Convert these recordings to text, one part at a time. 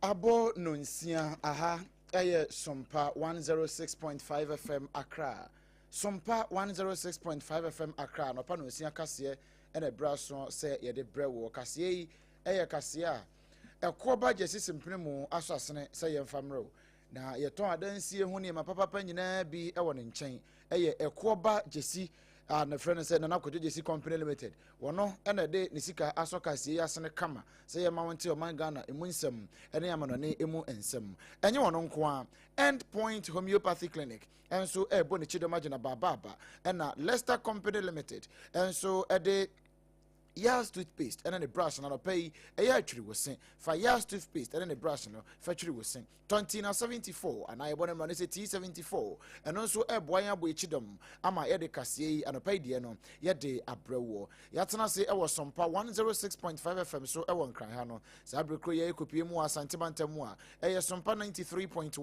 Abɔ nonsia aha ɛyɛ Sompa 106.5 FM Accra. Sompa 106.5 FM Accra anɔpa nonsia kaseɛ ɛna ɛbrɛ aso sɛ yɛde brɛ wɔ kaseɛ yi ɛyɛ kaseɛ a ɛkoɔ ba gyesi simpene mu aso asene sɛ yɛmfa mmerɛ wo na yɛtɔn adansie ho nneɛma papapa nyinaa bi ɛwɔ ne nkyɛn ɛyɛ ɛkoɔ ba gyesi a ne frɛ no sɛ Nana Kwadwo Gyesi Company Limited. Wɔno na ɛde ne sika asɔ kaseɛ yi asene kama sɛ yɛma wo nte ɔman Ghana emu nsɛm ne amanɔne emu nsɛm. Ɛnyɛ wɔno nko ara, End Point Homeopathy Clinic nso ɛrebɔ ne kyidɔm agyina baabaaba ɛna Lester Company Limited nso ɛde Yas toothpaste ɛne ne brush no anɔpa yi ɛyɛ atwiri wo se. Fa Yas toothpaste ɛne ne brush no fa twiri wo se. Tɔntina 74 anaa yɛbɔ no mmara no sɛ T74 ɛno nso ɛboa yɛn abɔ akyi dɔm ama yɛde kaseɛ yi anɔpa yi deɛ no yɛde abrɛ woɔ. Yɛatena ase ɛwɔ Sompa 106.5 FM so ɛwɔ Nkran ha no. Saa bere koro yɛ ɛkɔpie mu wɔ Asante mantam mu a ɛyɛ Sompa 93.1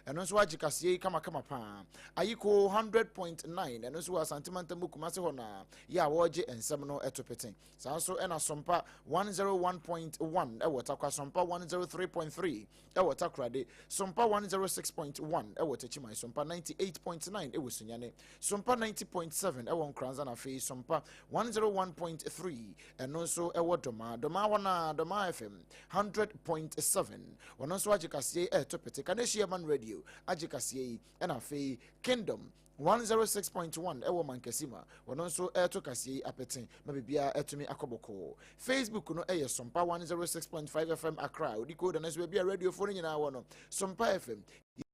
ɛno nso agye kaseɛ yi kamakama paa. Ayiko 100.9 ɛno nso wɔ Asante mantam mu Kumase hɔ na yɛ a wɔregye nsɛm no to pete. Saa nso ɛna Sompa 101.1 ɛwɔ Takwa, Sompa 103.3 ɛwɔ Takoradi, Sompa 106.1 ɛwɔ Techiman, Sompa 98.9 ɛwɔ Sunyani, Sompa 90.7 ɛwɔ Nkoranza na afei Sompa 101.3 ɛno nso ɛwɔ Doma. Doma hɔ na Doma FM 100.7 wɔn nso agye kaseɛ yi ɛreto pete. Kaneshie Man Radio agye kaseɛ yi ɛna afei Kingdom 106.1 ɛwɔ Mankessim a wɔn nso ɛreto kaseɛ yi apete ma biribiara atumi akɔ bɔkɔɔ. Facebook no ɛyɛ Sompa 106.5 FM Accra. Odi code no nso baabi a radiofoɔ no nyinaa wɔ no Sompa FM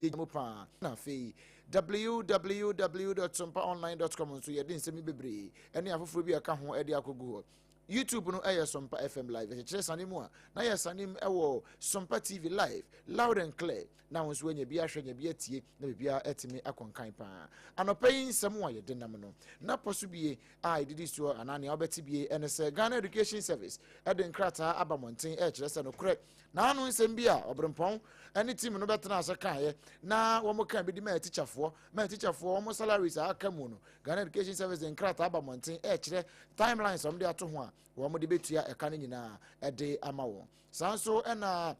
yɛgyina mu paa. Na afei www.sompaonline.com nso yɛde nsɛm yi bebree ɛne afoforɔ bi a ɛka ho ɛde akɔgu hɔ. YouTube no ɛyɛ Sompa FM Live. Yɛkyekyere sane mu a na yɛ sane mu ɛwɔ Sompa TV Live loud and clear. Na wo nso woanya bi ahwɛ, anya bi atie, na biribiara atumi akɔ nkan paa. Anɔpa yi nsɛm a yɛde nam no, na pɔ so bie a ɛdidi soɔ anaa nea wobɛte bie ɛne sɛ Ghana Education Service ɛde nkrataa aba mmɔnten ɛrekyerɛ sɛ nokorɛ na ano nsɛm bi a ɔberempɔn ɛne team no bɛtena ase kaeɛ na wɔn ka bi de maa tikyafoɔ maa tikyafoɔ wɔn salaries a aka mu no, Ghana Education Service de nkrataa aba mmɔnten ɛrekyerɛ timelines a wɔn de ato ho a wɔn de bɛtua ɛka no nyinaa ɛde ama wɔn. Saa nso ɛna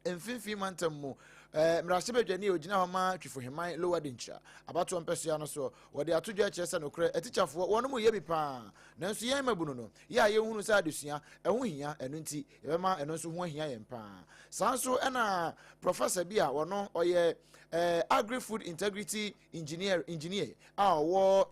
Mfimfini mantam mu mmarahyɛbadwani a ogyina hɔ ma Twifo Heman Lower Denkyira abatoɔ mpɛsoa no soɔ, wɔde ato dwa kyerɛ sɛ nokorɛ atikyafoɔ wɔn mu yɛ bi paa, nanso yɛn mmabunu no yɛ a yɛnhunu sɛ adesua ɛho hia, ɛno nti yɛbɛma ɛno nso ho ahia yɛn paa. Saa nso ɛna professor bi a wɔno ɔyɛ agri-food integrity engineer a ɔwɔ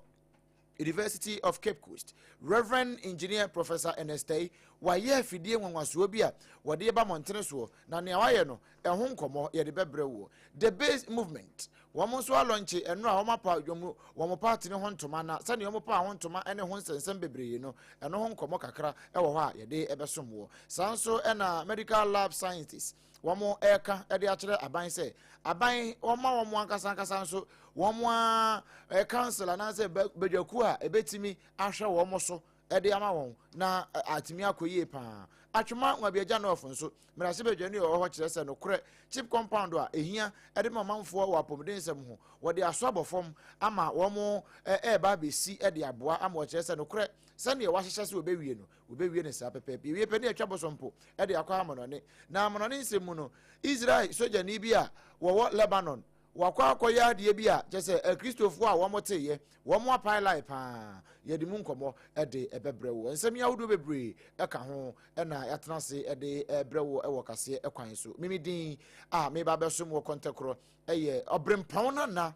University of Cape Coast, Reverend Engineer Professor Ernest Tei, wayɛ afidie nwanwasoɔ bi a wɔde ba mmɔntene soɔ, na nea wayɛ no, ɛho nkɔmmɔ yɛde bɛbrɛ woɔ. The Base Movement, wɔn nso alɔnkye ɛno a wɔapa wɔn wɔn paati no ho ntoma, na sɛnea wɔpaa ho ntoma ne ho nsɛnsɛm bebree no, ɛno ho nkɔmmɔ kakra wɔ hɔ a yɛde bɛsom woɔ. Saa nso na Medical Lab Scientists, wɔreka de akyerɛ aban sɛ aban wɔma wɔn ankasa ankasa nso wɔn a council anaasɛ badwakuo a ɛbɛtumi ahwɛ wɔn so de ama wɔn na atumi akɔ yie paa. Atwoma Nwabiagya North nso mmarahyɛ badwani a ɔwɔ hɔ kyerɛ sɛ nokorɛ chip compound a ɛhia de ma ɔmanfoɔ wɔ apɔmuden nsɛm ho wɔde aso abɔ fam ama wɔn ɛreba abɛsi de aboa ama wɔkyerɛ sɛ nokorɛ sɛdeɛ wɔahyehyɛ sɛ wɔbɛwie no Wobewie no saa pɛpɛɛpɛ. Ewie pɛ ne yɛatwa bosompo de akɔ amanɔne. Na amanɔne nsɛm mu no, Israel sogyani bi a wɔwɔ Lebanon, wakɔ akɔyɛ adeɛ bi a kyerɛ sɛ Akristofoɔ a wɔteeɛ, wɔn apae lae paa. Yɛde mu nkɔmmɔ de ɛbɛbrɛ wo. Nsɛm yi ahodoɔ bebree ka ho na yɛatena ase de rebrɛ wo wɔ kaseɛ kwan so. Mimi din a meba abɛsom wɔ kɔntɛkorɔ yɛ Ɔbrempɔn Nana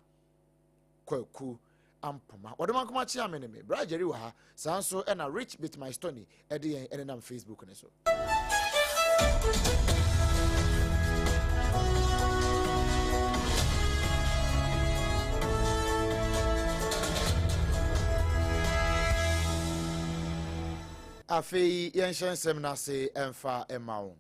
Kwaku Ampoma. Wɔde mankoma kyea me ne me bra Jerry wɔ ha. Saa nso ɛna Rich Bit My Stony ɛde yɛn ɛnenam Facebook ne so. Afei yɛnhyɛ nsɛm no ase ɛmfa ɛma wo.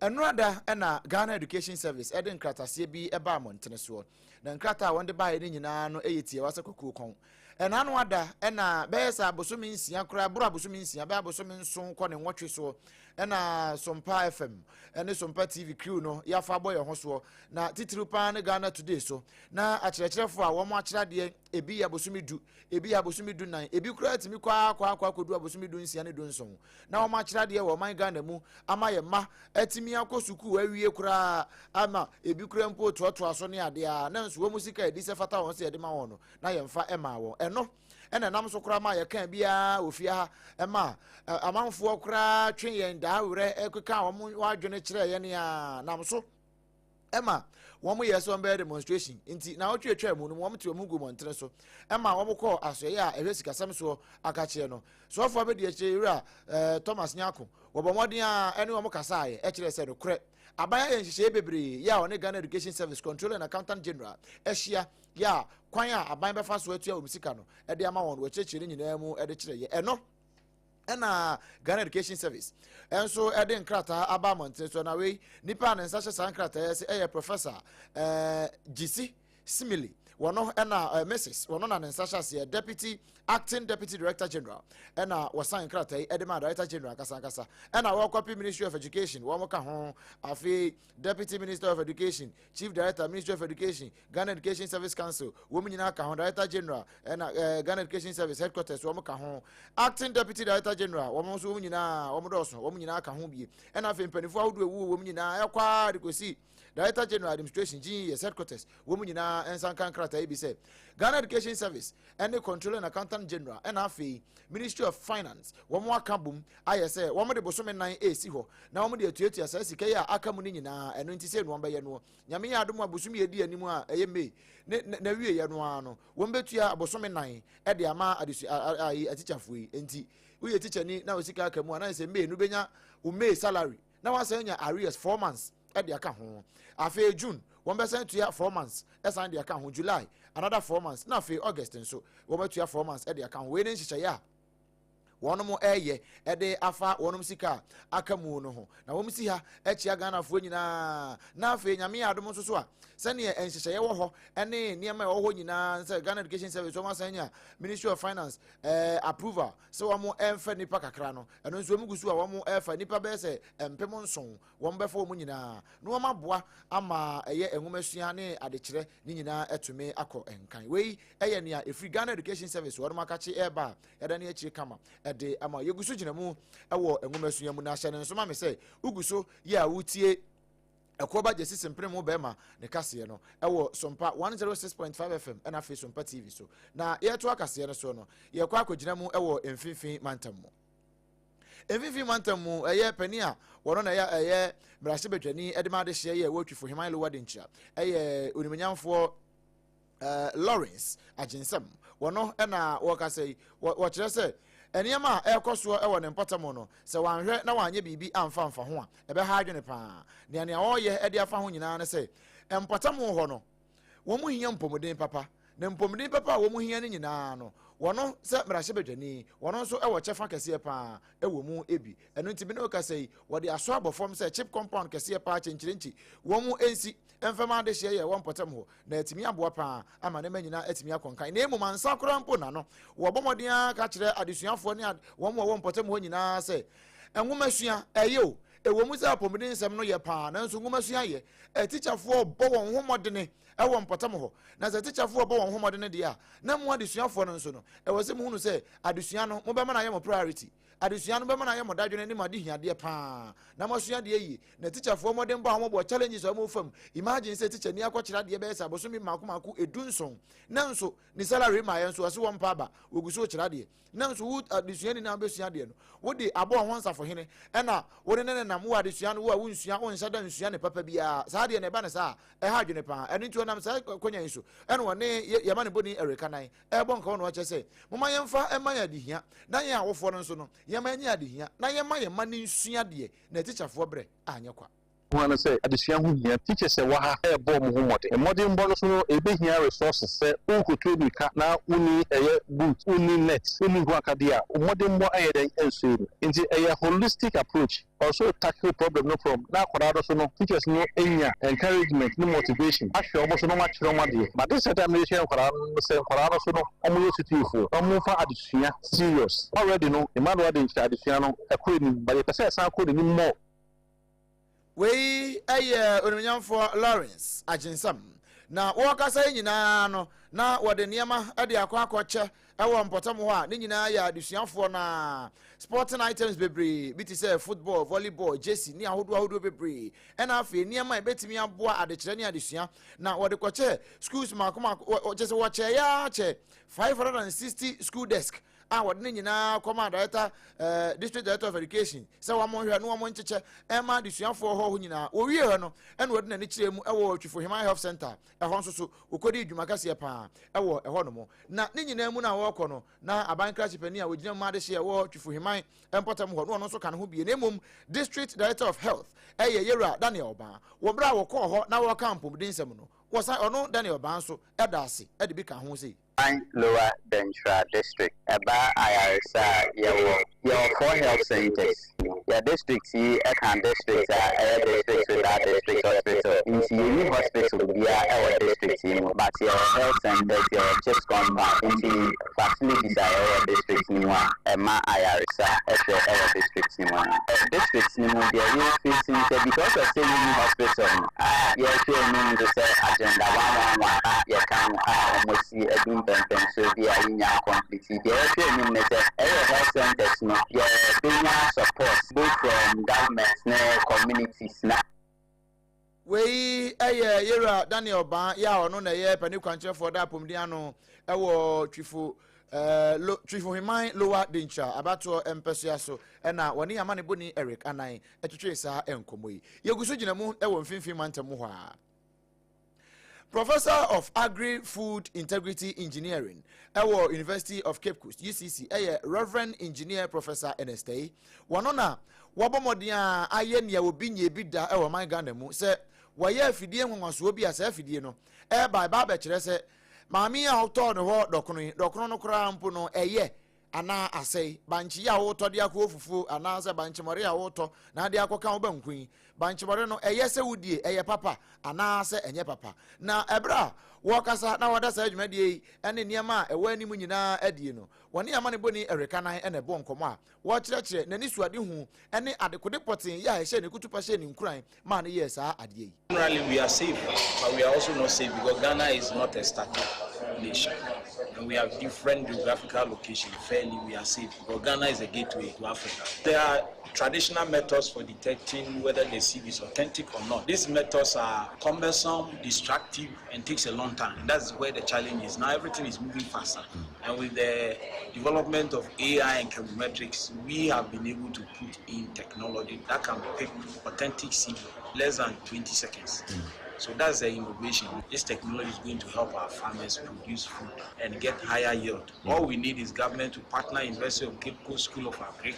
Ɛnorada ɛna Ghana Education Service ɛde nkrataseɛ bi ɛbaa mmɔntene soɔ. Na nkrataa a wɔde baeɛ no nyinaa no yɛ tiawa sɛ kwakuo kɔn. Ɛna ano ada ɛna bɛyɛ sɛ abosome 6 koraa, boro abosome 6, bɛyɛ abosome 7 kɔ ne 8 soɔ. ɛna Sompa FM ɛne Sompa TV crew no yɛafa abɔ yɛn ho soɔ, na titiriw paa ne Ghana Today so na akyerɛkyerɛfoɔ a wɔn akyerɛ adeɛ, ebi yɛ abosome 10, ebi yɛ abosome 14, ebi koraa tumi kɔ akɔ akɔdu abosome 16 ne 17 na wɔn akyerɛ adeɛ wɔ ɔman Ghana mu ama yɛn mma atumi akɔ sukuu awie koraa, ama ebi koraa mpo toatoa so ne adeɛ a, na nso wɔn sika a ɛdi sɛ fata wɔn sɛ yɛde ma wɔn no na yɛmfa ɛmaa wɔn. Ɛno ɛna ɛnam so koraa ma yɛka biara wɔ fie ha, ɛma amanfoɔ koraa twe yɛn daa werɛ ɛkeka wɔn adwene kyerɛ yɛn a nam so ɛma wɔn yɛ sɛ wɔn bɛyɛ demonstration. Nti na wɔtwe atwa mu no, wɔn te wɔn ho gu mmɔntene so, ɛma wɔn kɔɔ asoɛyɛ a ɛhwɛ sikasɛm soɔ akakyeɛ no soafoɔ abɛdi akyire, yɛwura Thomas Nyako. Wɔbɔ mmɔden a ɛne wɔn kasaeɛ ɛkyerɛ sɛ nokorɛ aban ayɛ nhyehyɛeɛ bebree yɛ a ɔne Ghana Education Service Controller and Accountant General ahyia yɛ a kwan a aban bɛfa so atua wɔn sika no ɛde ama wɔn. Wɔkyerɛkyerɛ ne nyinaa mu ɛde kyerɛ yɛ. Ɛno ɛna Ghana Education Service ɛnso ɛde nkrataa aba abɔnten so, na wei nipa a ne nsa hyɛ saa nkrataa yi ase ɛyɛ Professor Gisi Simili. Wɔno ɛna Mrs wɔno na ne nsa hyɛ aseɛ, deputy acting deputy director general, ɛna wɔsan nkrataa yi ɛde ma director general ankasa, ɛna wɔkɔpi Ministry of Education wɔn ka ho. Afei Deputy Minister of Education, Chief Director, Ministry of Education, Ghana Education Service Council, wɔn nyinaa ka ho. Director General ɛna Ghana Education Service headquarters wɔn ka ho. Acting deputy director general, wɔn nso wɔn nyinaa wɔn dɔɔso, wɔn nyinaa ka ho bie. Ɛna afei mpanimfoɔ ahodoɔ ewu wɔn nyinaa ɛkɔ ara de kɔsi Director General Administration, GES headquarters, wɔn nyinaa nsa nka nkrataa yi bi sɛ Ghana Education Service ɛne Controller and Accountant General ɛna afei Ministry of Finance wɔn aka bom ayɛ sɛ wɔn de bosome 4 esi hɔ na wɔn de atuatua saa sika yi a aka mu no nyinaa. Ɛno nti sɛ wɔn bɛyɛ no, Nyame yɛ adom a, bosome yɛ di anim a ɛyɛ May ne na wie yɛ no ara no, wɔn bɛtua bosome 4 ɛde ama adesu ayi atikyafoɔ yi. Nti woyɛ tikyani na osika aka mu a, na sɛ May no bɛnya wo May salary na wasan anya arrears 4 months ɛde aka ho. Afei June wɔn bɛsan tua 4 months ɛsan de aka ho, July another 4 months, na afei August nso wɔn atua 4 months ɛde aka ho. Wei ne nhyehyɛeɛ a wɔn ɛyɛ ɛde afa wɔn sika a aka mu no ho, na wɔn si ha akyia Ghanafoɔ nyinaa. Na afei Nyame yɛ adom nso so a, sɛneɛ nhyehyɛeɛ wɔ hɔ ɛne nneɛma a ɛwɔ hɔ nyinaa sɛ Ghana Education Service wɔn asan nya Ministry of Finance approval sɛ wɔn ɛmfa nipa kakra no, ɛno nso wɔn gu so a wɔn ɛfa nipa bɛyɛ sɛ 7000. Wɔn bɛfa wɔn nyinaa na wɔn aboa ama ɛyɛ nwomasua ne adekyerɛ ne nyinaa ɛtumi akɔ nkan. Wei ɛyɛ nea ɛfiri Ghana Education Service wɔn akakye ɛreba a yɛda ne akyire kama ɛde ama. Yɛgu so gyina mu ɛwɔ nwomasua mu, na hyɛ ne nso ma me sɛ wogu so yɛ a wotie Ɛkɔba Gyesi Sempere mu bɛrima ne kaseɛ no ɛwɔ Sompa 106.5 FM ɛna afei Sompa TV so. Na yɛto akaseɛ no so no, yɛkɔ akɔgyina mu ɛwɔ Mfimfini Mantam mu. Mfimfini Mantam mu ɛyɛ panin a wɔno na ɛyɛ mmarahyɛbadwani ɛde ma adehyeɛ yɛ ɛwɔ Twifo Heman Lower Denkyira, ɛyɛ onimonyamfoɔ Lawrence Agyensɛm. Wɔno ɛna wɔkasa yi, wɔkyerɛ sɛ nneɛma a ɛrekɔ soɔ ɛwɔ ne mpɔtam no, sɛ wanhwɛ na wanyɛ biribi amfa mfa ho a, ɛbɛha adwene paa. Nea ɔreyɛ ɛde afa ho nyinaa ne sɛ mpɔtam hɔ no wɔn mu hia mpɔmuden papa, na mpɔmuden papa a wɔn mu hia no nyinaa no, wɔno sɛ mmarahyɛbadwani wɔno nso ɛwɔ kyɛfa kɛseɛ paa ɛwɔ mu ebi. Ɛno nti bi ne kasa yi, wɔde aso abɔ fam sɛ CHPS compound kɛseɛ paa kyɛnkyerɛnkyi wɔn mu nsi mfɛma adehyeɛ yɛ ɛwɔ mpɔtam hɔ, na atumi aboa paa ama nneɛma nyinaa atumi akɔnkan. Na mmom ansa koraa mpo na no wɔbɔ mmɔden ara ka kyerɛ adesuafoɔ ne wɔn a wɔwɔ mpɔtam hɔ nyinaa sɛ nwoma sua ɛyɛ o. Ɛwɔ mu sɛ apɔmuden nsɛm no yɛ paa, nanso nwoma sua yɛ. Atikyafoɔ bɔ wɔn ho mmɔdene ɛwɔ mpɔtam hɔ, na sɛ tikyafoɔ bɔ wɔn ho mmɔdene deɛ a, na mo adesuafoɔ no nso no, ɛwɔ sɛ muhunu sɛ adesua no mobɛma no ayɛ mo priority. Adesua no bɛma no ayɛ mo dadwene ne mo adehiadeɛ paa na moasua adeɛ yie. Na tikyafoɔ mmɔden bɔ a wɔbɔ, challenges a wɔn fam, imagine sɛ tikya ni akɔkyerɛ adeɛ bɛyɛ sɛ abosome mmaako mmaako 17, nanso ne salary ma yɛn nso ɔse wɔn mpa aba, wɔgu so kyerɛ adeɛ. Nanso wo adesuani na wobɛsua adeɛ no, wode abɔ ho nsafohene ɛna wode ne nenam wo adesua no, wo a wonsua, wonhyɛ da nsua ne papa biara saa adeɛ no ɛba ne saa a, ɛha adwene paa. Ɛno nti ɔnam saa kwanya yi so ɛna ɔne yɛma ne bɔni ɛreka nan ɛbɔ nka wɔn ɔkyɛ sɛ moma yɛmfa ɛma yɛn adehia, na yɛn awofoɔ no nso no yɛma yɛnyɛ adehia na yɛma yɛn ma ne nsua deɛ na atikyafoɔ berɛ anyɛ kwa. Ho ano sɛ adesua ho hia. Teachers ɛwɔ ha ɛɛbɔ ɔmo ho mmɔden. Mmɔdenbɔ no so no, ebehia resources. Sɛ wokoto mirika na wonni ɛyɛ boot, wonni net, wonni ho akadeɛ a, mmɔdenbɔ ɛyɛ dɛn ɛnso mu. Nti ɛyɛ holistic approach. Also tackle problem no from na akwadaa no so no, teachers no enya encouragement ne motivation ahwɛ ɔmo so na ɔmo akyerɛ ɔmo adeɛ. But this time no, yɛhyɛ nkwadaa no sɛ nkwadaa no so no, ɔmo yɛ sutuufoɔ na ɔmo fa adesua serious. Already no, Emmanuel de nkyerɛ adesua no ɛkɔ anim, but yɛpɛ sɛ ɛsan kɔ n'anim more. Wei yɛ Onimnyamfoɔ Lawrence Agyensam. Na wɔrekasa yi nyinaa no, na wɔde nneɛma de akɔ akɔkyɛ wɔ mpɔtam hɔ a ne nyinaa yɛ adesuafoɔ no sporting items bebree bi te sɛ football, volleyball, jersey ne ahodoɔ ahodoɔ bebree, ɛna afei nneɛma a ɛbɛtumi aboa adekyerɛ ne adesua. Na wɔde kɔkyɛ schools mako mako, kyɛ sɛ wɔkyɛ yɛ akyɛ 560 school desk a wɔde ne nyinaa kɔma director, district director of education sɛ wɔn hwɛ na wɔn nkyekyɛ ɛma adesuafoɔ hɔ nyinaa. Wɔwie hɔ no, ɛna wɔde n'ani kyerɛ mu ɛwɔ Twifo Heman Health Center. Ɛhɔ nso so wɔkɔdi dwuma kɛseɛ paa ɛwɔ ɛhɔ nom. Na ne nyinaa mu no a wɔrekɔ no, na aban krakye panin a wɔgyina mu adehyeɛ ɛwɔ Twifo Heman mpɔtam hɔ no, ɔno nso ka ne ho bie. Na mmom district director of health ɛyɛ Yɛwura Daniel Ɔbaa. Wɔ berɛ a wɔkɔɔ hɔ na wɔreka mpɔmuden nsɛm no, wɔsan ɔno Daniel Ɔbaa nso ɛda ase ɛde bi ka ho sei. Lower Denkyira District, ɛba ayaresa a, yɛwɔ four health centers. Yɛ district yi ɛka district a ɛyɛ district without district hospital, nti yɛni hospital biara ɛwɔ district yi mu, but yɛwɔ health centers, yɛwɔ CHPS compound. Nti facilities a yɛwɔ district yi mu a ɛma ayaresa ɛhwɛ ɛwɔ district yi mu no, district yi mu deɛ yɛfiri sɛ because of sɛ yɛni hospital no a, yɛhwɛ anim nso sɛ Agenda 111 a yɛka ho a wɔn asi adu mpɛmpɛnsoɔ bi a yɛnya complete. Deɛ yɛhwɛ anim ne sɛ ɛyɛ health centers no, yɛbɛnya support both from government ne communities na Wei ɛyɛ Yɛwura Daniel Baa yɛ a ɔno na ɛyɛ pani kwankyerɛfoɔ da apɔmuden ano ɛwɔ Twifo lo, Twifo Heman Lower Denkyira abatoɔ mpɛsoa so, ɛna wɔne amanebɔni Eric Anan ɛtwitwe saa nkɔmmɔ yi. Yɛgu so gyina mu ɛwɔ Mfimfini mantam mu hɔ a, Professor of Agri Food Integrity Engineering ɛwɔ University of Cape Coast, UCC, ɛyɛ Reverend Engineer Professor Ernest yi. Wɔno na wɔabɔ mmɔden a ayɛ nea obi nyɛ bi da ɛwɔ ɔman Ghana mu sɛ wɔyɛ afidie nwanwasoɔ bi a saa afidie no ɛreba ɛba abɛkyerɛ sɛ maame yi a ɔtɔɔ ne hɔ dɔkono yi, dɔkono no koraa mpo no ɛyɛ anaa asɛe, bankye yi a wotɔ de akɔ fufuo anaasɛ bankyemɔre a wotɔ na ade akɔka wo banku yi, bankyemɔre no ɛyɛ sɛ wodie, ɛyɛ papa anaasɛ ɛnyɛ papa. Na ɛberɛ a wɔkasa na wɔda saa dwumadie yi ne nneɛma a ɛwɔ anim nyinaa adie no, wɔne amanebɔni Ɛreka Nan ɛna ɛbɔ nkɔmmɔ a wɔkyerɛkyerɛ n'ani so ade hu ne adekode pɔtee yɛ a ɛhyɛ ne kutupa hyɛ ne nkuran maa no yɛɛ saa adeɛ yi. Generally, we are safe, but we are also not safe because Ghana is not a static nation. And we have different geographical locations. Fairly, we are safe because Ghana is a gateway to Africa. There are traditional methods for detecting whether the seed is authentic or not. These methods are cumbersome, destructive, and takes a long time. And that's where the challenge is. Now everything is moving faster. And with the development of AI and chemometrics, we have been able to put in technology that can pick authentic seed less than 20 seconds. So that's the innovation. This technology is going to help our farmers produce food and get higher yield. All we need is government to partner University of Cape Coast School of Agri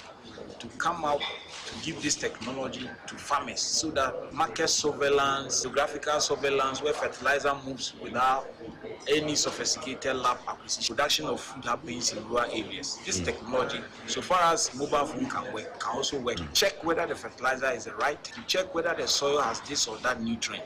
to come out to give this technology to farmers so that market surveillance, geographical surveillance, where fertilizer moves without any sophisticated lab acquisition. Production of food happens in rural areas. This technology, so far as mobile phone can work, can also work. To check whether the fertilizer is the right, to check whether the soil has this or that nutrient.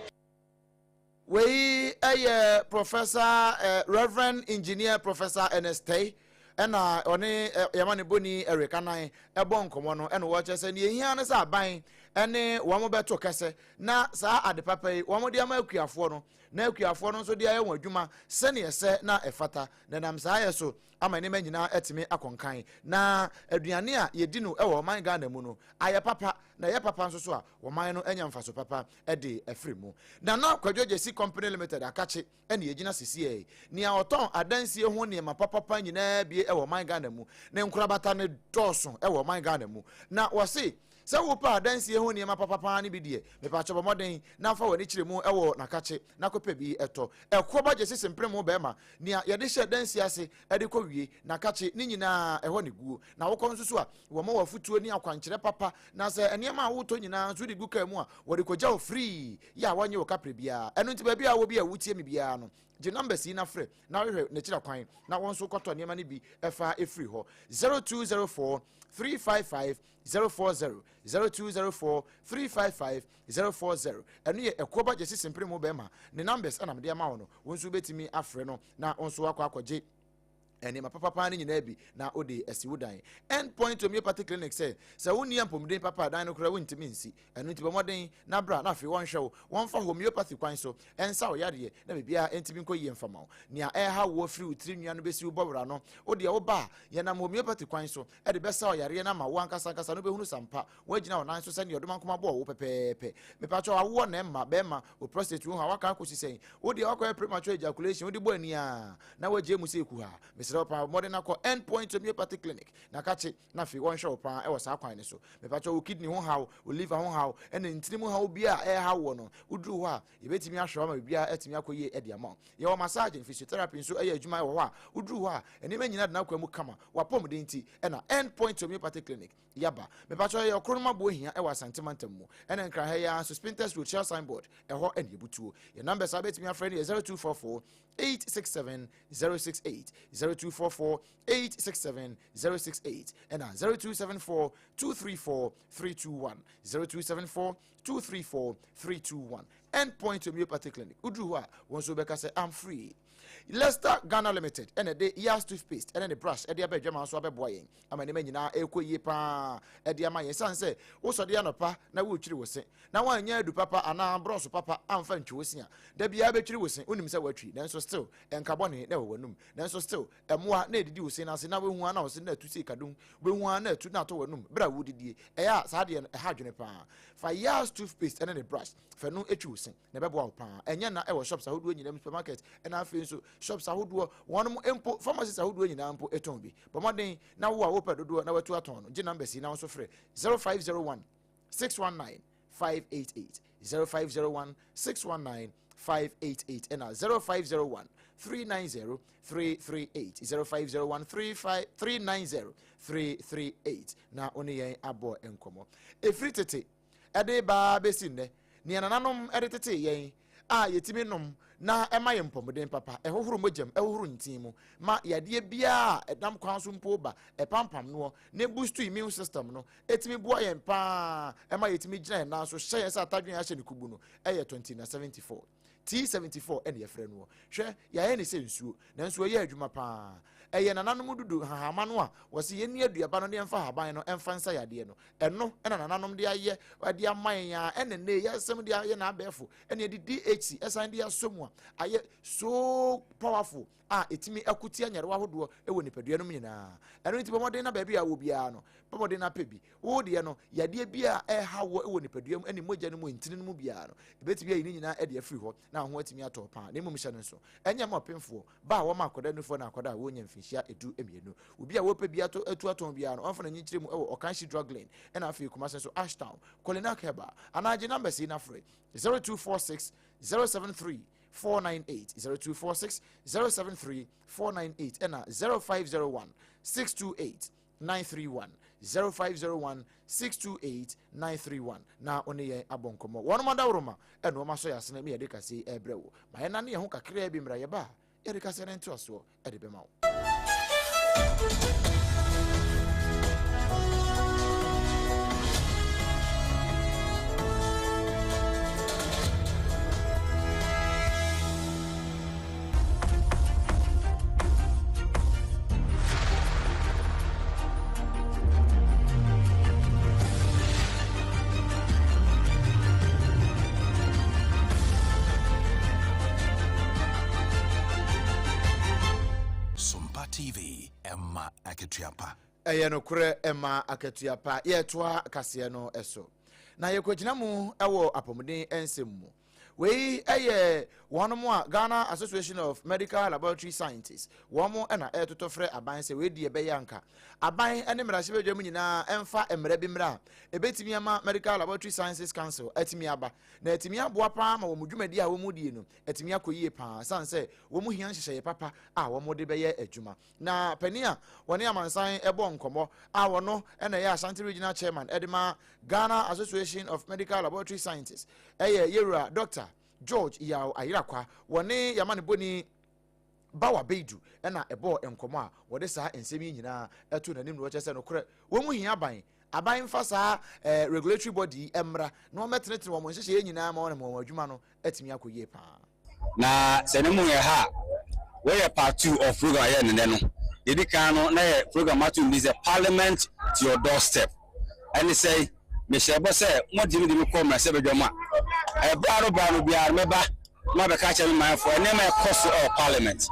Wei ɛyɛ Professor Reverend Engineer Professor Ernest Tey, ɛna ɔne yɛma ne boni Eric Anan ɛbɔ nkɔmmɔ no, ɛna wɔkyerɛ sɛ nea ehia ne sɛ aban ɛne wɔn bɛto kɛsɛ na saa ade papa yi wɔn de ama akuafoɔ no, na akuafoɔ no nso de ayɛ wɔn adwuma sɛnea ɛsɛ na ɛfata, na nam saa yɛ so ama nneɛma nyinaa ɛtumi akɔnkan na aduane a yɛdi no ɛwɔ ɔman Ghana mu no ayɛ papa, na ɛyɛ papa nso so a, wɔman no anya mfaso papa ɛde afiri mu. Nana Kwadwo Gyesi Company Limited akakye ɛna yɛgyina sisi nea ɔtɔn adansie ho nneɛma papapa nyinaa bie ɛwɔ ɔman Ghana mu. Ne nkorabata ne dɔɔso ɛwɔ ɔman Ghana mu, na wɔse Sɛ wopɛ adansie ho nneɛma papapaa no bi deɛ, mepakyɛ bɔ mmɔden na fa w'ani kyerɛ mu wɔ Nakakye na kɔpɛ bi tɔ. Ɛkoɔ ba gyesi semprem wo bɛrima, nea yɛde hyɛ adansie ase de kɔ wie, Nakakye, ne nyinaa ɛhɔ na ɛguo. Na wokɔ nso so a, wɔma wo afotuo ne akwankyerɛ papa, na sɛ nneɛma a wotɔ nyinaa nso wode gu kaa mu a, wɔde kɔgya wo firii, yɛ a wɔnnye wo kaprɛ biara. Ɛno nti baabi a wowɔ bi a wotie me biara no, gye numbers yi na frɛ na hwehwɛ n'akyira kwan na wɔn nso kɔtɔ nneɛma no bi ɛfa ɛfiri hɔ. 0204 355 040 0204 355 040. Ɛno yɛ Ɛkoɔba Gyesi Sempere mu bɛrima ne numbers ɛna mede ama wo no. Wo nso wobɛtumi afrɛ no na wo nso wakɔ akɔgye nneɛma papapa no nyinaa bi na wode asi wo dan. End Point Homeopathy Clinic sɛ sɛ wonni apɔmuden papa a, dan no koraa wontumi nsi. Ɛno nti bɔ mmɔden na bra na afei wɔnhwɛ wo, wɔmfa homeopathy kwan so nsa wo yareɛ na biribiara ntumi nkɔ yie mfa ma wo. Nea ɛrehaw woɔ firi wo tiri nwi ano bɛsi wo bɔwerɛ ano, wo deɛ woba a, yɛnam homeopathy kwan so de bɛsa wo yareɛ no ama wo ankasa ankasa no wobɛhunu sɛ ampa woagyina wo nan so sɛdeɛ ɔdomankoma bɔɔ wo pɛpɛɛpɛ. Mepakyɛw awoɔ na ɛmma bɛrima wo prostate wo ho a woaka akɔsi sɛn? Wo deɛ woakɔyɛ premature ejaculation wode bɔ ani a na woagyae mu sɛ kuhaa. Mesrɛ wo paa bɔ mmɔden na kɔ End Point Homeopathy Clinic na kakye na afei wɔnhwɛ wo paa wɔ saa kwan no so. Mepakyɛw wo kidney ho haw, wo liver ho haw, ɛna ntini mu haw biara a ɛrehaw woɔ no, woduru hɔ a yɛbɛtumi ahwɛ wo ama biribiara atumi akɔ yie de ama wo. Yɛwɔ massage and physiotherapy nso ɛyɛ adwuma wɔ hɔ a woduru hɔ a nneɛma nyinaa da n'akwan mu kama. W'apɔmuden nti ɛna End Point Homeopathy Clinic yɛaba. Mepakyɛw yɛyɛ ɔkronom aboɔ hia wɔ Asante mantam mu ɛna Nkran ha yi ara nso Spintex Road Shell signboard ɛhɔ ɛna yɛbutuo. Yɛn numbers a wobɛtumi afrɛ no yɛ 0244 867 068, 0244 867 068 ɛna 0274 234 321, 0274 234 321. End Point Homeopathy Clinic, woduru hɔ a wɔn nso bɛka sɛ I'm free. Leicester Ghana Limited ɛna ɛde Yas toothpaste ɛne ne brush ɛde aba adwama nso abɛboa yɛn ama nneɛma nyinaa ɛrekɔ yie paa ɛde ama yɛn. San sɛ wosɔde anɔpa na woretwiri wo se na woanyɛ adu papa anaa brɔso papa amfa ntwi wo se a, da biara bɛtwiri wo se, wonim sɛ woatwi nanso still ɛnka bɔne na ɛwɔ w'anum, nanso still ɛmmoa na ɛdidi wo se no ase na woahu ara na wo se no atu sei kadum, wobɛhu ara na atu na atɔ w'anum berɛ a woredidie. Ɛyɛ a saa adeɛ no ɛha adwene paa. Fa Yas toothpaste ɛne ne brush fa no twi wo se na ɛbɛboa wo paa. Ɛnyɛ na ɛwɔ shops ahodoɔ nyinaa mu, supermarket ɛna afei nso shops ahodoɔ, wɔnom mpo pharmacies ahodoɔ nyinaa mpo ɛtɔn bi. Bɔ mmɔden na wo a wopɛ dodoɔ na watu atɔn no, gye numbers yi na wo nso frɛ 0501 619 588, 0501 619 588 ɛna 0501 390 338, 0501 390 338 na wo ne yɛn abɔ nkɔmmɔ. Ɛfiri tete ɛde baa bɛsi nnɛ, nea nananom ɛde tetee yɛn a yɛtumi nom na ɛma yɛn mpɔmuden papa, ɛhohoro mogyam, ɛhohoro ntin mu, ma yadeɛ biara a ɛnam kwan so mpo ba, ɛpampam noɔ, na ɛboost immune system no, ɛtumi boa yɛn paa, ɛma yɛtumi gyina yɛn nan so, hyɛ yɛn sɛ atadwen ahyɛ ne kubu no, ɛyɛ 20 na 74. T74 ɛne yɛfrɛ noɔ. Hwɛ, yɛayɛ ne sɛ nsuo, nanso ɛyɛ adwuma paa. Ɛyɛ nananom dudu hahama no a wɔse yɛnni aduaba no na yɛmfa haban no ɛmfa nsa yadeɛ no. Ɛno ɛna nananom de ayɛ de ama yɛn a ɛna nnɛ yɛasɛm de ayɛ n'abɛɛfo ɛna yɛde DHC ɛsan de asɔ mu a ayɛ so powerful a ɛtumi ɛko tia nyarewa ahodoɔ ɛwɔ nipadua no mu nyinaa. Ɛno nti bɔ mmɔden na baabi a wɔ biara no bɔ mmɔden na pɛ bi. Wo deɛ no yadeɛ bi a ɛha wɔ ɛwɔ nipadua mu ɛne mogya no mu ntini no mu biara no ɛbɛtumi ayi ne nyinaa ɛde afiri hɔ na ho atumi atɔ paa. Na mmom hyɛ no nso ɛnyɛ ma ɔpemfoɔ ba a wɔma akwadaa nufoɔ na akwadaa a wɔnya mfinhyia 12. Obi a wɔpɛ bi ato atu atɔn biara no ɔmfa n'ani nkyerɛ mu ɛwɔ Ɔkanhye Drug Lane ɛna afei Kumasi nso Ashtown Kolinak Herbal anaa gye numbers yi na frɛ 0246 073 498, 0246 073 498 ɛna 0501 628 931, 0501 628 931 na wo ne yɛn abɔ nkɔmmɔ. Wɔnom adaworoma ɛna wɔn asɔ yɛn asene ma yɛde kaseɛ yi ɛrebrɛ wo. Ma yɛn nane yɛn ho kakraa bi mmra, yɛba a yɛde kaseɛ no ntoasoɔ ɛde bɛma wo. Sompa TV, ɛma akatua pa. Ɛyɛ nokorɛ, ɛma akatua pa. Yɛretoa kaseɛ no so na yɛkɔgyina mu wɔ apɔmuden nsɛm mu. Wei yɛ Wɔnom a Ghana Association of Medical Laboratory Scientists wɔn na ɛretotɔ frɛ aban sɛ wei deɛ ɛbɛyɛ anka aban ne mmarahyɛbadwam nyinaa mfa mmara bi mmra a ɛbɛtumi ama Medical Laboratory Sciences Council atumi aba na atumi aboa paa ma wɔn dwumadi a wɔn die no atumi akɔ yie paa sane sɛ wɔn hia nhyehyɛeɛ papa a wɔn de bɛyɛ adwuma. Na panin a wɔne amansan bɔ nkɔmmɔ a wɔno na ɛyɛ Ashanti Regional Chairman de ma Ghana Association of Medical Laboratory Scientists ɛyɛ Yɛwura Dr. George Yaw Ayerakwa wɔne Yamanebɔni Bawa Beidu na ɛbɔɔ nkɔmmɔ a wɔde saa nsɛm yi nyinaa to n'anim na wɔkyerɛ sɛ nokorɛ wɔn mu hia aban aban mfa saa eh, regulatory body yi mmra na wɔmmɛtenetene wɔn nhyehyɛeɛ nyinaa ma wɔn wɔn adwuma no atumi akɔ yie paa. Na sɛ ne mu yɛ ha a, wei yɛ part of program a yɛyɛ no nnɛ no. Deɛ ɛdi kan no, na yɛ program ato no din sɛ Parliament to your doorstep. Ɛne sɛ, mehyɛ bɔ sɛ mogye me de me kɔ mmarahyɛbadwam a, ɛberɛ ano berɛ ano biara no mɛba na mabɛka akyerɛ me manfoɔ nneɛma a ɛkɔ so wɔ Parliament.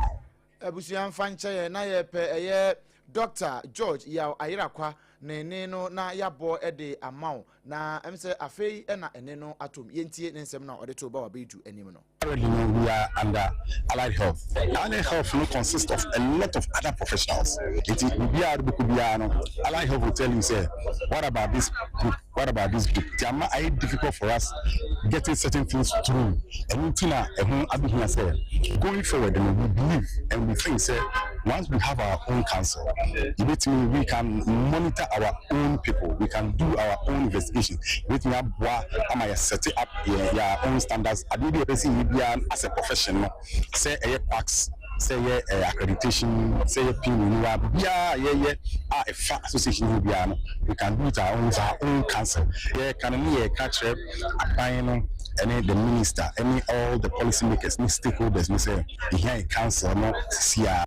Abusua mfa nkyɛ yɛn na yɛpɛ ɛyɛ Doctor George Yaw Ayerakwa ne nne no na yɛabɔ de ama wo na ɛm sɛ afei na ɛnne no atom. Yɛntie ne nsɛm no a ɔde too Bawa Beidu anim no. Currently no we are under Allied Health. Allied Health no consist of a lot of other professionals. Nti biribiara a wode bɛkɔ biara no Allied Health will tell you sɛ what about this group, what about this group. Nti ama ayɛ difficult for us getting certain things through. Ɛno nti na ɛho abɛhia sɛ going forward no we believe and we think sɛ once we have our own council yɛbɛtumi we can monitor our own people, we can do our own investigation, yɛbɛtumi aboa ama yɛ set up yɛn yɛ own standards. Adeɛ bi a yɛpɛ sɛ yɛyɛ biara as a profession no, sɛ ɛyɛ quacks, sɛ ɛyɛ eh, accreditation, sɛ ɛyɛ pin renewal, biribiara a yɛyɛ a ɛfa association ho biara no, we can do it our own with our own council. Yɛka no ne yɛka kyerɛ aban no ɛne the minister ɛne all the policy makers ne stakeholders no sɛ yɛhia yɛ council no sisi a.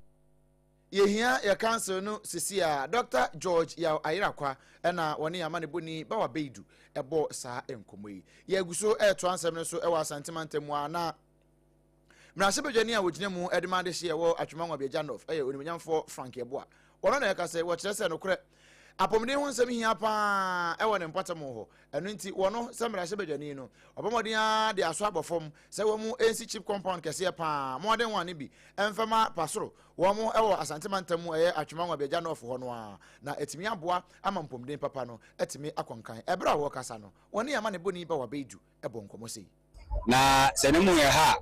Yɛhia yɛ council no sisi a. Dɔkta George Yaw Ayerakwa na wɔne yɛn amanebɔni Bawa Beidu bɔɔ saa nkɔmmɔ yi. Yɛgu so retoa nsɛm no so wɔ Asante mantam mu a na mmarahyɛbadwani a wɔgyina mu de ma adehyeɛ wɔ Atwima Nwabiagya North yɛ Onimuonyamfoɔ Frank Yeboah. Wɔno na ɛka sɛ wɔkyerɛ sɛ nokorɛ apɔmuden ho nsɛm hia paa wɔ ne mpɔtam hɔ. Ɛno nti wɔno sɛ mmarahyɛbadwani no ɔbɔ mmɔden ara de aso abɔ fam sɛ wɔn mu nsi chip compound kɛseɛ paa mmɔden wɔn ano bi mfɛma pasoro wɔn wɔ Asante mantam mu ɛyɛ Atwima Nwabiagya North hɔ no ara na atumi aboa ama mpɔmuden papa no atumi akɔ nkan. Ɛberɛ a wɔrekasa no wɔne amanebɔni Bawa Beidu bɔ nkɔmmɔ sei. Na sɛ ne mu yɛ ha a,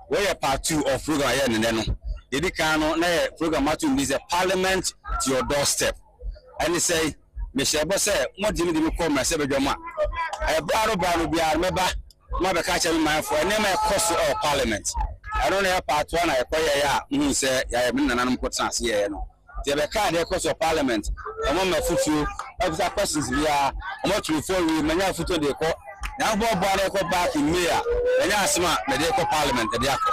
wei yɛ part of program a yɛyɛ no nnɛ no. Deɛ ɛdi kan no, na yɛ program ato no din sɛ Parliament to your doorstep. Ɛne sɛ, mehyɛ bɔ sɛ mogye me de me kɔ mmarahyɛbadwam a, ɛberɛ ano berɛ ano biara no mɛba na mabɛka akyerɛ me manfoɔ nneɛma a ɛkɔ so wɔ Parliament. Ɛno na ɛyɛ part one a yɛkɔyɛeɛ a mohuu sɛ yɛayɛ, me ne nananom kɔtena ase yɛeɛ no. Nti yɛbɛkaa deɛ ɛkɔ so wɔ parliament, wɔn ma afutuo, ɛbisa questions biara, wɔn atumi fo awie, manya afutuo de kɔ, Nyankopɔn boa na yɛkɔ back in May a, manya asɛm a mede kɔ parliament de akɔ.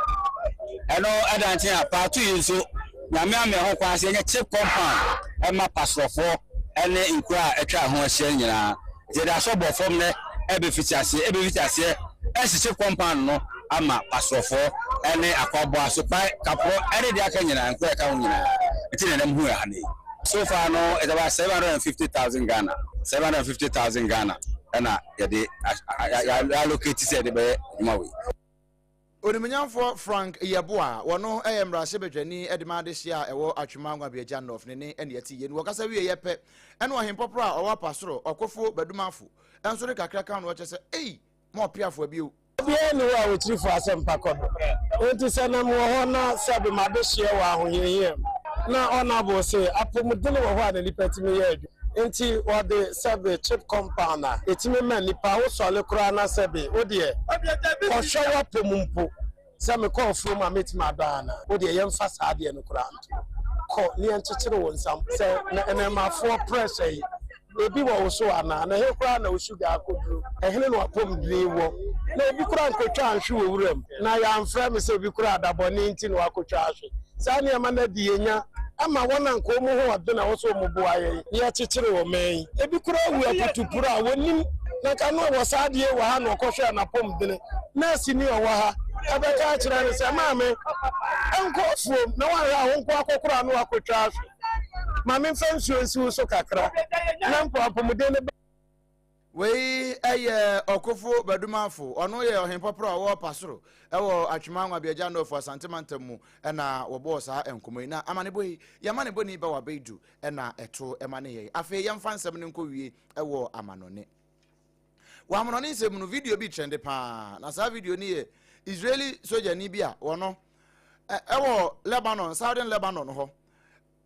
Ɛno ɛda nkyɛn a, part yi nso, Nyame ama yɛn ho kwan sɛ yɛnyɛ chip compound ɛma pasorɔfoɔ ɛne nkuro a atwa ho ahyia nyinaa. Nti yɛde asɔ bɔ fam nɛ ɛbɛfiti aseɛ, ɛbɛfiti aseɛ ɛsi chip compound no ama pasorɔfoɔ ɛne akwaboa, sopae, kaporɔ ɛne deɛ aka nyinaa, nkuro a ɛka ho nyinaa. Nti na ɛnam hu ɛha no yi. So far no it's about 750,000 Ghana, 750,000 Ghana ɛna yɛde allocate sɛ yɛde bɛyɛ adwuma wei. Onimuonyamfoɔ Frank Yeboah, wɔno yɛ mmarahyɛbadwani de ma adehyeɛ a ɛwɔ Atwima Nwabiagya North ne ne ɛne ɛte yie no. Wɔkasa wieeɛ pɛ ɛna ɔhempɔporɔ a ɔwɔ Apasoro, Ɔkofo Badumafo nso de kakra ka ho na ɔkyerɛ sɛ, Ei! Ma ɔpeafoɔ bio. Obiara nni hɔ a ɔkyiri fo asɛmpa kɔ do. Enti sɛ na mewɔ hɔ na sɛbe m'adehyeɛ wɔ ahohiahia mu, na Honourable se apɔmuden wɔ hɔ a na nipa tumi yɛ adwuma. Enti wɔde sɛbe chip compound a ɛtumi ma nipa wo sɔle koraa na sɛbe wo deɛ kɔhwɛ w'apɔmu mpo. Sɛ mekɔ afuom a mɛtumi adɔ anaa? Wo deɛ yɛmfa saa adeɛ no koraa nto hɔ. Kɔ na yɛnkyekyere wo nsa sɛ nnɛɛmafoɔ pressure yi ebi wɔ wo so anaa? Na ɛhe koraa na wo sugar akɔduru? Ɛhene na w'apɔmuden wɔ? Na obi koraa nkɔtwa nhwe wɔ wuram na yɛamfrɛ me sɛ obi koraa adabɔne nti na wakɔtwa ahwe. Saa nneɛma no adi yɛn nya ama wɔn a anka wɔn ho ɔden a ɛwɔ sɛ wɔboa yɛn na yɛkyekyere ɔman yi. Ebi koraa awu aputupuru a wɔnnim na anka na ɔwɔ saa adeɛ yi wɔ ha na ɔkɔhwɛɛ n'apɔmudene. Nɛɛseni a ɔwɔ ha bɛka akyerɛ no sɛ, Maame, nkɔ afuom na woanhwɛ a wo nko akɔkora na woakɔtwa ahwe. Ma memfa nsuo nsi wo so kakra na mpo apɔmuden no bɛ. Wei yɛ Ɔkofo Badumafo. Ɔno yɛ ɔhempɔporɔ a ɔwɔ Pasoro wɔ Atwema Nwabiagya North Asante mantam mu na wɔbɔɔ saa nkɔmmɔ yi. Na amanebɔ yi, yɛn amanebɔni Bawa Baidu na ɛto ma ne yɛn. Afei yɛmfa nsɛm no nkɔwie wɔ amanɔne. Wɔ amanɔne nsɛm mu no, video bi trɛnde paa. Na saa video no yɛ Israeli sogyani bi a wɔno ɛwɔ Lebanon, Southern Lebanon hɔ.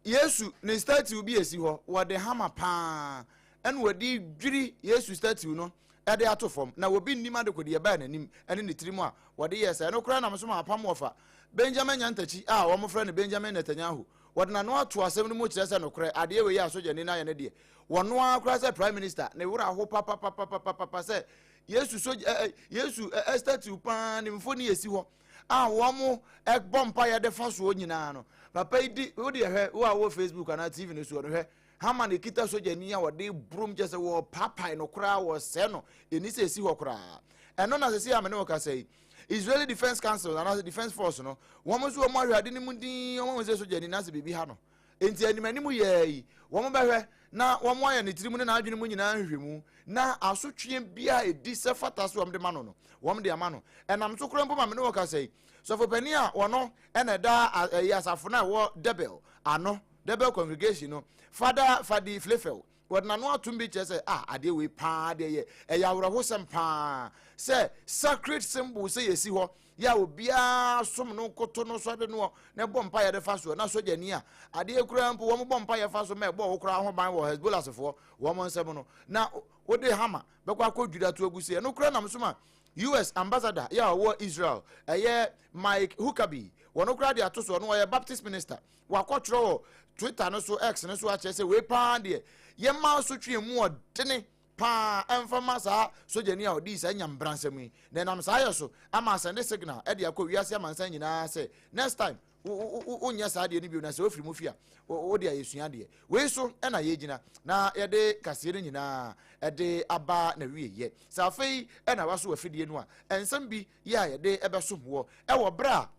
Yesu ne statue bi esi hɔ, wɔde hama paa ɛna wɔde dwiri Yesu statue no ɛde ato fam, na obi nnim adekode ɛbaa n'anim ɛne ne tirim a wɔde yɛɛ saa. Ɛno koraa nam so ma apam wɔfa Benjamin Nyantakyi a wɔfrɛ no Benjamin Netanyahu. Wɔde n'ano ato asɛm no mu kyerɛ sɛ nokorɛ adeɛ wei a sogyani no ayɛ no deɛ, wɔno ara koraa sɛ prime minister ne werɛ aho papapapapapa sɛ Yesu sogya ɛ Yesu ɛ statue paa ne mfoni esi hɔ a wɔn bɔ mpaeɛ de fa soɔ nyinaa no, papa yi di wo deɛ hwɛ, wo a wɔ Facebook anaa TV no soɔ no hwɛ, Haman ekita sogyani a wɔde burom kyɛ sɛ wɔpaapae no koraa, wɔsɛe no, ɛni sɛ ɛsi hɔ koraa. Ɛno na sɛsi a me ne wo kasa yi, Israeli Defense Council anaasɛ Defense Force no, wɔn nso wɔn ahwɛ ade no mu din, wɔn ahu sɛ sogyani no asɛ biribi ha no. Enti anim anim yɛɛ yi, wɔn bɛhwɛ na wɔn ayɛ ne tirim ne n'adwene mu nyinaa nhwehwɛmu, na asotweɛ biara a ɛdi sɛ fata sɛ wɔn de ma no no, wɔn de ama no. Ɛnam so koraa mpo ma me ne wo kasa yi, sɔfopanin a wɔno na ɛda ɛyi asafo no a ɛwɔ Debel ano, Debel Congregation no, Fada Fadi Flefel, Wɔde n'ano atom bi kyerɛ sɛ, ah, adeɛ wei paa deɛ yɛ, ɛyɛ awerɛhosɛm paa sɛ sacred symbol sɛ yɛsi hɔ yɛ a obiara som no koto no sɔre no na ɛbɔ mpa yɛde fa soɔ, na sogyani a adeɛ koraa mpo wɔn bɔ mpa yɛfa so ma ɛbɔ wo koraa ho ban wɔ Hezbollahfoɔ wɔn nsam no, na wode hama bɛkɔ akɔ dwira to agu sɛ ɛno koraa nam so ma US ambassador yɛ a ɔwɔ Israel ɛyɛ Mike Huckabee wɔn koraa de ato soɔ no, ɔyɛ Baptist minister. Wɔakɔtwerɛ wɔ Twitter no so, X no so akyerɛ sɛ wei paa deɛ yɛma asotwe mu ɔdene paa ɛmfa ma saa sogyani a ɔdii saa nyambransɛm yi, na ɛnam saa yɛ so ama asɛnde signal ɛde akɔ wiase amansan nyinaa sɛ next time wonyɛ saa deɛ no bio, na sɛ wofiri mu fi a wode a yɛsua deɛ wei so ɛna yɛgyina na yɛde kaseɛ no nyinaa ɛde aba na wieyɛ. Sɛ afei ɛna waso afidie no a, ɛnsɛm bi yɛ a yɛde ɛbɛsom wɔ ɛwɔ berɛ a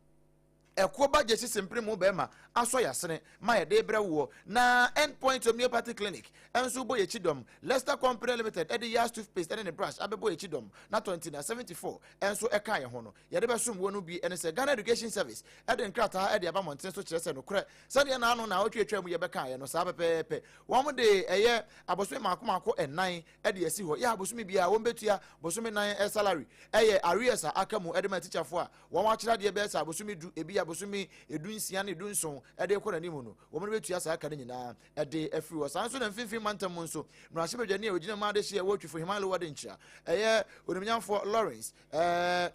Ɛkoɔ ba gyesi sempere mu bɛɛma asɔ yasene ma yɛde brɛ woɔ na End Point Homeopathy Clinic nso bɔ yɛkyi dɔm, Lester Company Limited de Yas Toothpaste ne ne brush abɛbɔ yɛkyi dɔm na Tɔntina 74 nso ka yɛn ho no yɛde bɛsom woɔ no bi ne sɛ Ghana Education Service de nkrataa de aba mmɔntene so kyerɛ sɛ nokorɛ sɛdeɛ naano naawɔtwe atwa mu yɛbɛkaeɛ no saa pɛpɛɛpɛ wɔn de ɛyɛ abosome maako maako nnan de asi hɔ yɛ abosome biara wɔn bɛtua bosome nan salary ɛyɛ arrears a aka mu de ma atikyafoɔ a Wɔn akyerɛ adeɛ bɛyɛ sɛ abosome du, ebi abosome 16 ne 17 de rekɔ n'anim no, wɔn no bɛtua saa ka no nyinaa de afiri hɔ. Saa nso na Mfimfini Mantam mu nso, mmarahyɛbadwani a ɔgyina mu adehyeɛ wɔ Twifo Hemang Lower Denkyira, ɛyɛ Onimnyamfoɔ Lawrence eh,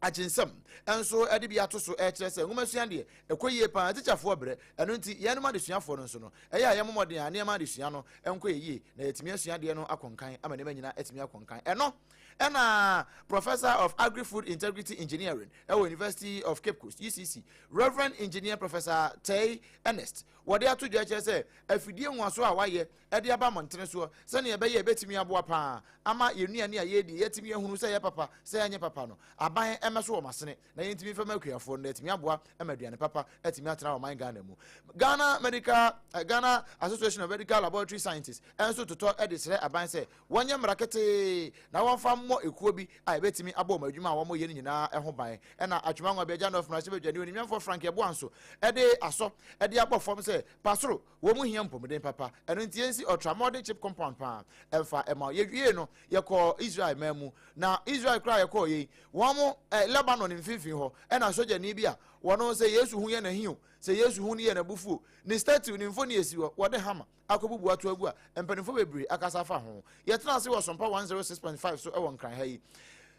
Akyensɛm nso de bi ato so ɛkyerɛ sɛ nwomasua deɛ ɛkɔ yie paa, atikyafoɔ brɛ, ɛno nti yɛnom adesuafoɔ no nso no ɛyɛ a yɛmmɔ mmɔden a nneɛma adesua no nkɔ yɛ yie na yɛatumi asua adeɛ no akɔ nkan ama nneɛma nyinaa atumi akɔ nkan. Ɛno Ɛna Professor of Agri-Food Integrity Engineering ɛwɔ University of Cape Coast, UCC, Reverend Engineer Professor Tei Ernest, wɔde ato dwa kyerɛ sɛ afidie nwaso a wɔayɛ de aba mmɔntene soɔ sɛnea ɛbɛyɛ ɛbɛtumi aboa paa ama yɛn nnuane a yɛredi yɛatumi ahunu sɛ ɛyɛ papa sɛ ɛnyɛ papa no, aban mmɛso wɔn asene na yɛntumi mfa ma akuafoɔ no na atumi aboa ma aduane papa atumi atena ɔman Ghana mu. Ghana Medical eh, Ghana Association of Medical Laboratory Scientists nso totɔ de srɛ aban sɛ wɔnyɛ mmara ketee na wɔmfa mmɔ ekuo bi a ɛbɛtumi abɔ wɔn adwuma a wɔyɛ no nyinaa ho ban. Ɛna Atwima Nwabiagya North mmarahyɛbadwani Onimnyamfoɔ Frank Yeboah nso de asɔ de abɔ fam sɛ pasoro wɔn mu hia mpɔmuden papa, ɛno nti yɛnsi ultramodern chip compound paa ɛmfa ɛma. Yɛwiee no yɛkɔɔ Israel man mu, na Israel koraa yɛkɔɔ yei wɔn mo eh, Lebanon mfimfini hɔ ɛna sogyani bi a wɔn sɛ Yesu ho yɛ n'ahi o, sɛ Yesu ho no yɛ n'abufuo, ne statue ne mfoni esi hɔ, wɔde hama akɔbubu ato agu a mpanimfoɔ bebree akasa afa ho. Yɛtena ase wɔ Sompa 106.5 so wɔ Nkran ha yi.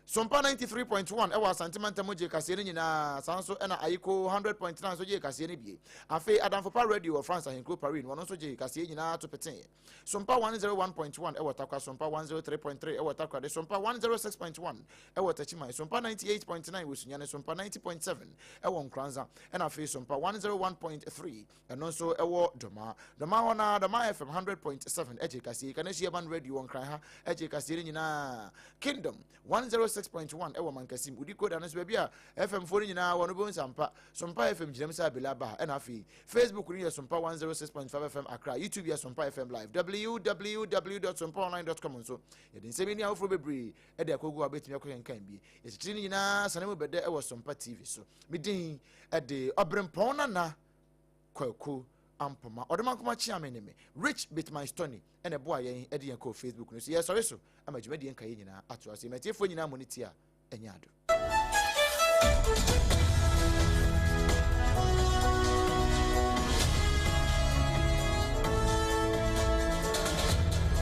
Sompa 93.1 wɔ Asante mantam mu gyee kaseɛ no nyinaa, saa nso na Ayiko 100.9 nso gyee kaseɛ no bie. Afei Adamfo Pa Radio wɔ France ahenkuro Paris no, wɔno nso gyee kaseɛ nyinaa to peteeɛ. Sompa 101.1 wɔ Tarkwa, Sompa 103.3 wɔ Takoradi, Sompa 106.1 wɔ Techiman, Sompa 98.9 wɔ Sunyani, Sompa 90.7 wɔ Nkoranza, ɛna afei Sompa 101.3 Ɛno nso ɛwɔ Dɔmaa. Dɔmaa hɔ no ara, Dɔmaa FM 100.7 gye kaseɛ yi. Kaneshie Urban Radio wɔ Nkran ha gye kaseɛ no nyinaa. Kingdom 106. 106.1 ɛwɔ Mankasim. Wodi koda no so baabi a FM foɔ no nyinaa wɔ no bɛhu sampa. Sompa FM gyinam sɛ abela ba ɛna afei Facebook no yɛ Sompa 106.5 FM Accra, YouTube yɛ Sompa FM Live, www.sompaonline.com nso yɛde nsɛm yi ne afoforɔ bebree ɛde akɔgu a wobɛtumi akɔkenkan bi. Yɛkyekyere no nyinaa sane mu bɛdɛ ɛwɔ Sompa TV so. Me din ɛde Ɔberempɔn Nana Kwaku Ampoma. Ɔdomankoma Kyeame ne me Rich Bitman Stony ɛna ɛboa yɛn ɛde yɛn kɔɔ Facebook no so. Yɛsɔre so ama dwumadie nka yɛn nyinaa ato ase. Matiefoɔ nyinaa mo ne ti a ɛnyɛ ado.